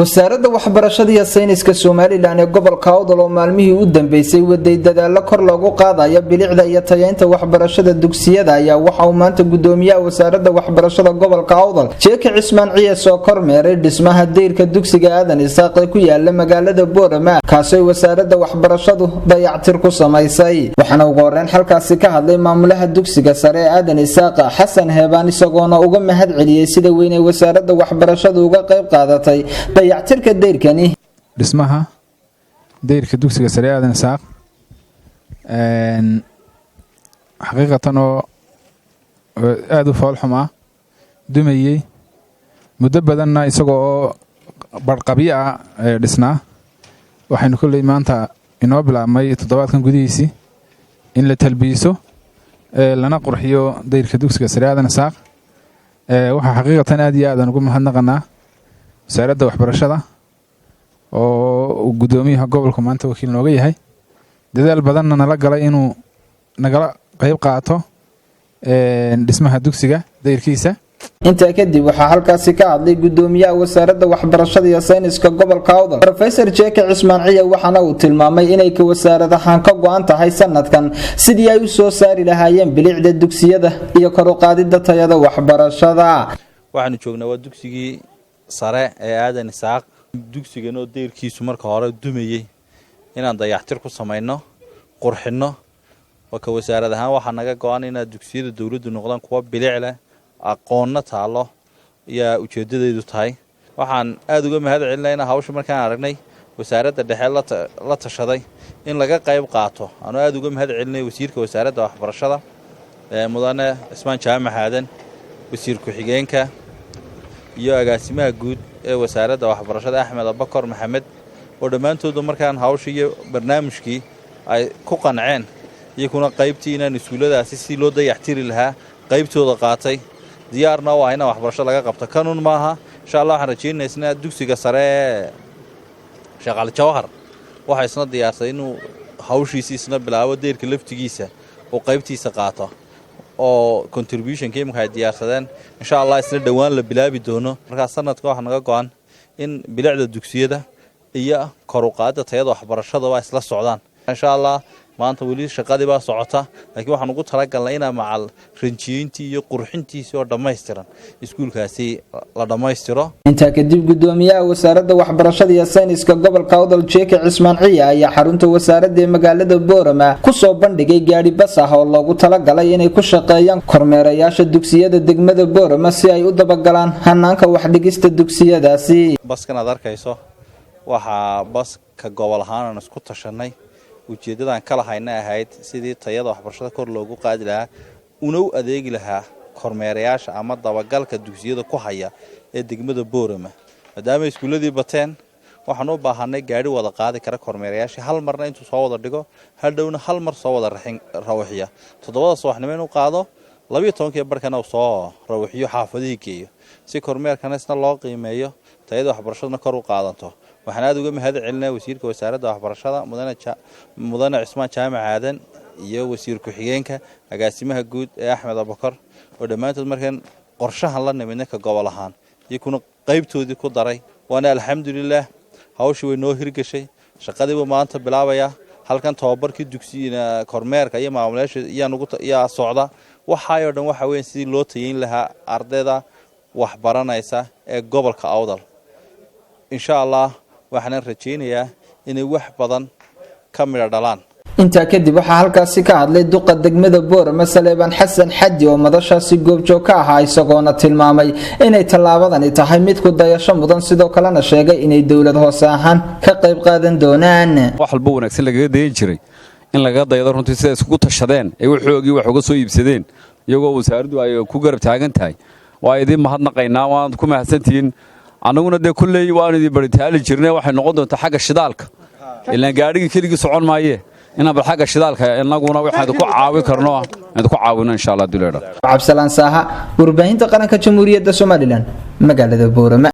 Wasaaradda Waxbarashada iyo Sayniska Somalilan ee gobolka Awdal oo maalmihii u dambeysay waday dadaalo kor loogu qaadayo bilicda iyo tayeynta waxbarashada dugsiyada ayaa waxa uu maanta gudoomiyaha wasaaradda waxbarashada gobolka Awdal, Jeeke Cismaan Ciye, soo kormeeray dhismaha dayrka dugsiga Aadan Isaaq ee ku yaala magaalada Boorama, kaasoo wasaaradda waxbarashadu dayactir ku samaysay. Waxaana ugu horeyn halkaasi ka hadlay maamulaha dugsiga sare ee Aadan Isaaq, Xasan Heebaan, isagoona uga mahad celiyey sida weyn ay wasaaradda waxbarashadu uga qayb qaadatay dayactirka dayrkani. Dhismaha dayrka dugsiga sare Aadan Isaaq xaqiiqatan oo aada u foolxum ah, dumayey muddo badanna, isagoo oo barqabyo ah dhisnaa, waxaynu kolley maanta inoo bilaabmay toddobaadkan gudihiisii in la talbiiso, lana qurxiyo dayrka dugsiga sare Aadan Isaaq. Waxaa xaqiiqatan aad iyo aadaan ugu mahadnaqanaa wasaaradda waxbarashada oo guddoomiyaha gobolku maanta wakiil nooga yahay, dadaal badanna nala galay inuu nagala qayb qaato dhismaha dugsiga dayrkiisa. Intaa kadib waxaa halkaasi ka hadlay gudoomiyaha wasaaradda waxbarashada iyo sayniska gobolka Awdal, Rofesor Jeeke Cismaan Ciye, waxaana uu tilmaamay inay ka wasaarad ahaan ka go-an tahay sanadkan sidii ay u soo saari lahaayeen bilicda dugsiyada iyo kor u qaadida tayada waxbarashada. Waxaanu joognaa waa dugsigii sare ee Aadan Isaaq. Dugsigan oo dayrkiisu marka hore dumayey inaan dayactir ku samayno, qurxinno, oo ka wasaarad ahaan waxaa naga go-an inaad dugsiyada dowladdu noqdaan kuwa bilic leh, aqoonna taallo ayaa ujeeddadeedu tahay. Waxaan aada uga mahad celinayna hawsha markaan aragnay wasaaradda dhexe la tashaday in laga qayb qaato. Aanu aada uga mahad celinay wasiirka wasaaradda waxbarashada, mudane Cismaan Jaamac Aadan, wasiir ku-xigeenka iyo agaasimaha guud ee wasaaradda waxbarashada, Axmed Abakor Maxamed, oo dhammaantoodu markaan hawsha iyo barnaamijkii ay ku qanceen, iyakuna qaybtii inaan iskuulladaasi si loo dayactiri lahaa qaybtooda qaatay, diyaarna u ah inaan waxbarasho laga qabto. Kanun maaha, insha Allah waxaan rajaynaya isna dugsiga sare ee Sheekh Cali Jawhar waxaa isna diyaarsaday inuu hawshiisi isna bilaabo, deyrka laftigiisa uu qaybtiisa qaato, oo contributionka imika ay diyaarsadeen, insha Allah isna dhowaan la bilaabi doono. Markaa sanadka waxaa naga go-an in bilicda dugsiyada iyo kor u qaadida tayada waxbarashada waa isla socdaan, insha Allah. Maanta weli shaqadii baa socota, laakiin waxaan ugu talagalnay inaa macal ranjiyeyntii iyo qurxintiisii oo dhammaystiran iskuulkaasi la dhammaystiro. Intaa kadib gudoomiyaha wasaaradda waxbarashada iyo sayniska gobolka Awdal, Jeeke Cismaan Ciya, ayaa xarunta wasaaradda ee magaalada Boorama kusoo bandhigay gaadhi bas ah oo loogu talagalay inay ku shaqeeyaan kormeerayaasha dugsiyada degmada Boorama si ay u dabagalaan hanaanka waxdhigista dugsiyadaasi. Baskan aad arkayso waxaa baska gobol ahaan aan isku tashanay, ujeeddadan ka lahayna ahayd sidii tayada waxbarashada kor loogu qaadi lahaa, una u adeegi lahaa kormeerayaasha ama dabagalka dugsiyada ku haya ee degmada Boorama. Maadaama iskuulladii bateen, waxaan u baahanay gaadhi wada qaadi kara kormeerayaashii, hal marna intuu soo wada dhigo, hadhowna hal mar soo wada rawaxiya. 7da subaxnimo inuu qaado, 12kii barhkana uu soo rawaxiyo, xaafadihii geeyo, si kormeerkana isna loo qiimeeyo, tayada waxbarashaduna kor u qaadanto. Waxaan aada uga mahad celinaya wasiirka wasaaradda waxbarashada, mudane Cismaan Jaamac Aadan, iyo wasiir ku-xigeenka, agaasimaha guud ee Axmed Abakor, oo dhammaantood markaan qorshahan la nimidnay ka gobol ahaan iyo kuna qaybtoodii ku daray. Waana alxamdulilaah, hawshii way noo hirgashay, shaqadiibuu maanta bilaabayaa. Halkan tababarkii dugsi kormeerka iyo maamulayaasha iyaa socda. Waxaayoo dhan waxa weya sidii loo tayeyn lahaa ardayda waxbaranaysa ee gobolka Awdal. Insha Allah waxaanan rajaynayaa inay wax badan ka midho dhalaan. Intaa kadib waxaa halkaasi ka hadlay duqa degmada Boorama, Saleebaan Xasan Xaddi, oo madashaasi goobjoog ka ahaa, isagoona tilmaamay inay tallaabadani tahay mid ku dayasho mudan, sidoo kalena sheegay inay dowlad hoose ahaan ka qayb qaadan doonaan. Wax walba wanaagsan lagaga dayan jiray in lagaga dayado. Runtii siday iskugu tashadeen ee waxoogii wax uga soo iibsadeen, iyagoo wasaaraddu ay ku garab taagan tahay, waa idiin mahadnaqaynaa, waad ku mahadsantihiin. Annaguna dee kulley waanu idin baritaali jirnay. Waxay noqon doontaa xagga shidaalka, ilaan gaadhigii keligii socon maayee, inaan bal xagga shidaalka innaguna waxaan idinku caawi karno idinku caawino, insha Allah duleedha. Cabsalaan Saaha, warbaahinta qaranka Jamhuuriyadda Somalilan, magaalada Boorama.